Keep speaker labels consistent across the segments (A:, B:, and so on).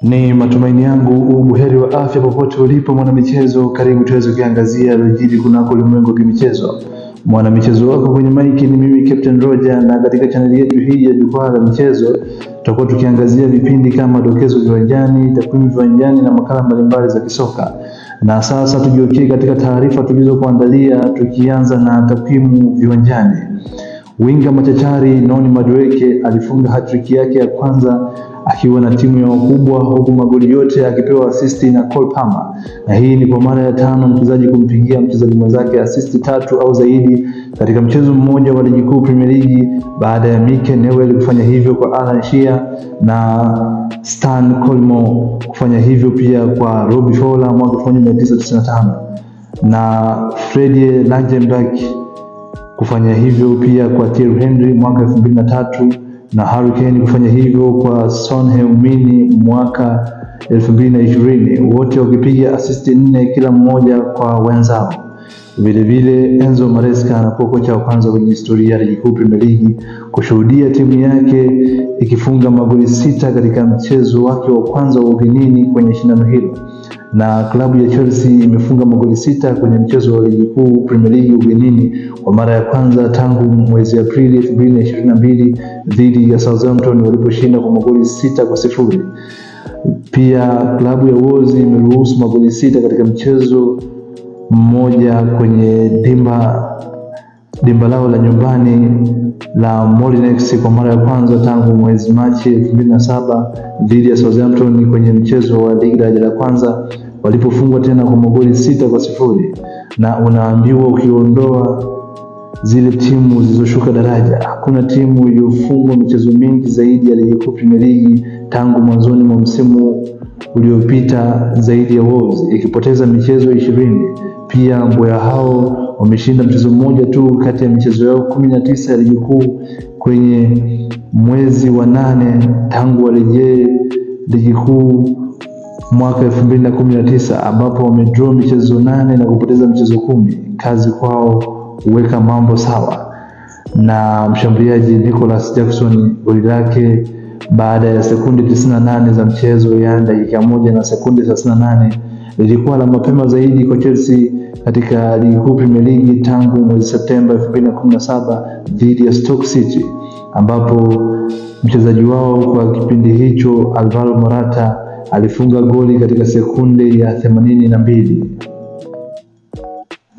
A: Ni matumaini yangu ubuheri wa afya popote ulipo mwanamichezo. Karibu tuweze kuangazia yaliyojiri kunako ulimwengu wa kimichezo. Mwanamichezo wako kwenye maiki ni mimi Captain Roger, na katika chaneli yetu hii ya Jukwaa la Michezo tutakuwa tukiangazia vipindi kama dokezo viwanjani, takwimu viwanjani na makala mbalimbali za kisoka. Na sasa tugeukie katika taarifa tulizokuandalia, tukianza na takwimu viwanjani. Winga machachari Noni Madueke alifunga hat-trick yake ya kwanza akiwa na timu ya wakubwa, huku magoli yote akipewa asisti na Cole Palmer. Na hii ni kwa mara ya tano mchezaji kumpigia mchezaji mwenzake asisti tatu au zaidi katika mchezo mmoja wa ligi kuu Premier League, baada ya Mike Newell kufanya hivyo kwa Alan Shearer na Stan Collymore kufanya hivyo pia kwa Robbie Fowler mwaka 1995 na Freddie Langenbeck kufanya hivyo pia kwa Thierry Henry mwaka 2003 na Harry Kane kufanya hivyo kwa Son Heung-min mwaka 2020, wote wakipiga asisti 4 kila mmoja kwa wenzao. Vile vile Enzo Maresca anakuwa kocha wa kwanza kwenye historia ya ligi kuu Premier League kushuhudia timu yake ikifunga magoli 6 katika mchezo wake wa kwanza wa ugenini kwenye shindano hilo. Na klabu ya Chelsea imefunga magoli 6 kwenye mchezo wa ligi kuu Premier League ugenini kwa mara ya kwanza tangu mwezi Aprili 2022 dhidi ya Southampton waliposhinda kwa magoli 6-0. Pia klabu ya Wolves imeruhusu magoli 6 katika mchezo mmoja kwenye dimba lao la nyumbani la Molineux kwa mara ya kwanza tangu mwezi Machi 2007 dhidi ya Southampton kwenye mchezo wa ligi daraja la kwanza walipofungwa tena kwa magoli 6-0. Na unaambiwa ukiondoa zile timu zilizoshuka daraja, hakuna timu iliyofungwa michezo mingi zaidi ya ligi kuu Premier League tangu mwanzoni mwa msimu uliopita zaidi ya Wolves, ikipoteza michezo 20. Pia mbweha hao wameshinda mchezo mmoja tu kati ya michezo yao 19 ya ligi kuu kwenye mwezi wa 8 tangu warejee ligi kuu mwaka 2019, ambapo wamedraw michezo 8 na kupoteza michezo 10. Kazi kwao kuweka mambo sawa. Na mshambuliaji Nicholas Jackson goli lake baada ya sekunde 98 za mchezo, yaani dakika 1 na sekunde 38, lilikuwa la mapema zaidi kwa Chelsea katika ligi kuu Premier League tangu mwezi Septemba 2017 dhidi ya Stoke City, ambapo mchezaji wao kwa kipindi hicho Alvaro Morata alifunga goli katika sekunde ya 82.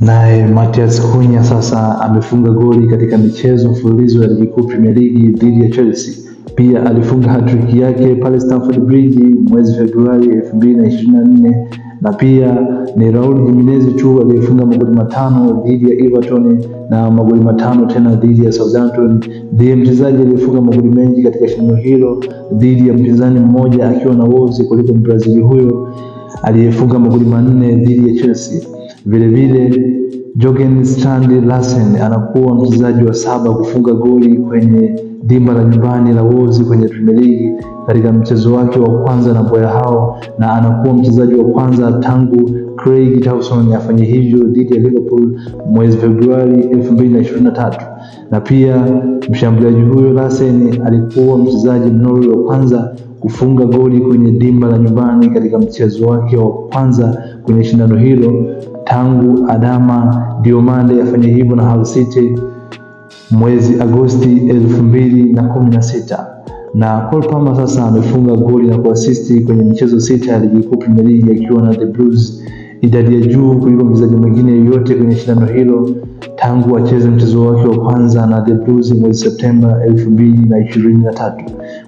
A: Naye Matias Cunha sasa amefunga goli katika michezo mfululizo ya ligi kuu Premier League dhidi ya Chelsea. Pia alifunga hat-trick yake pale Stamford Bridge mwezi Februari 2024, na pia ni Raul Jimenez tu aliyefunga magoli 5 dhidi ya Everton na magoli 5 tena dhidi ya Southampton. Ndiye mchezaji aliyefunga magoli mengi katika shindano hilo dhidi ya mpinzani mmoja akiwa na Wolves kuliko Brazil huyo aliyefunga magoli 4 dhidi ya Chelsea. Vile vile Jorgen Strand Larsen anakuwa mchezaji wa 7 kufunga goli kwenye dimba la nyumbani la Wolves kwenye Premier League katika mchezo wake wa kwanza na boya hao, na anakuwa mchezaji wa kwanza tangu Craig Dawson afanye hivyo dhidi ya Liverpool mwezi Februari 2023. Na pia mshambuliaji huyo Larsen alikuwa mchezaji Norway wa kwanza kufunga goli kwenye dimba la nyumbani katika mchezo wake wa kwanza kwenye shindano hilo tangu Adama Diomande afanye hivyo na Hull City mwezi Agosti 2016. Na Cole Palmer sasa amefunga goli na kuasisti kwenye michezo 6 ya ligi kuu Premier League akiwa na The Blues, idadi ya juu kuliko mchezaji mwingine yoyote kwenye shindano hilo tangu acheze mchezo wake wa kwanza na The Blues mwezi Septemba 2023.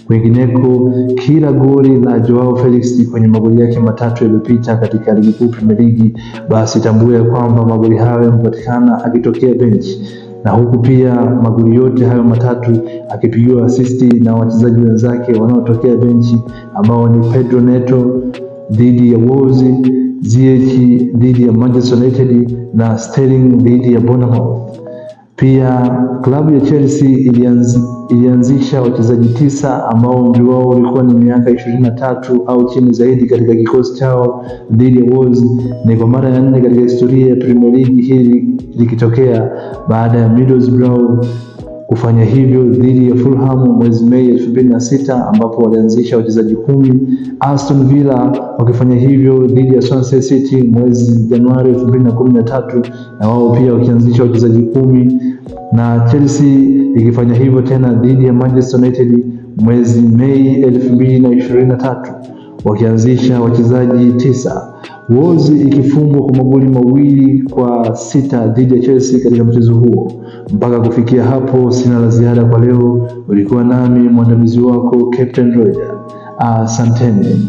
A: Kwingineko, kila goli la Joao Felix kwenye magoli yake 3 yaliyopita katika ligi kuu Premier League, basi tambua kwamba magoli hayo yamepatikana akitokea bench, na huku pia magoli yote hayo 3 akipigiwa asisti na wachezaji wenzake wanaotokea benchi ambao ni Pedro Neto dhidi ya Wolves, Ziyech dhidi ya Manchester United na Sterling dhidi ya Bournemouth. Pia klabu ya Chelsea ilianzisha wachezaji 9 ambao umri wao ulikuwa ni miaka 23 au chini zaidi katika kikosi chao dhidi ya Wolves. Ni kwa mara ya 4 katika historia ya Premier League hili likitokea baada ya Middlesbrough kufanya hivyo dhidi ya Fulham mwezi Mei 2006 ambapo walianzisha wachezaji 10. Aston Villa wakifanya hivyo dhidi ya Swansea City mwezi Januari 2013 na wao pia wakianzisha wachezaji 10, na Chelsea ikifanya hivyo tena dhidi ya Manchester United mwezi Mei 2023 wakianzisha wachezaji 9. Wolves ikifungwa kwa magoli 2-6 dhidi ya Chelsea katika mchezo huo. Mpaka kufikia hapo sina la ziada kwa leo. Ulikuwa nami mwandamizi wako Captain Roger. Asanteni.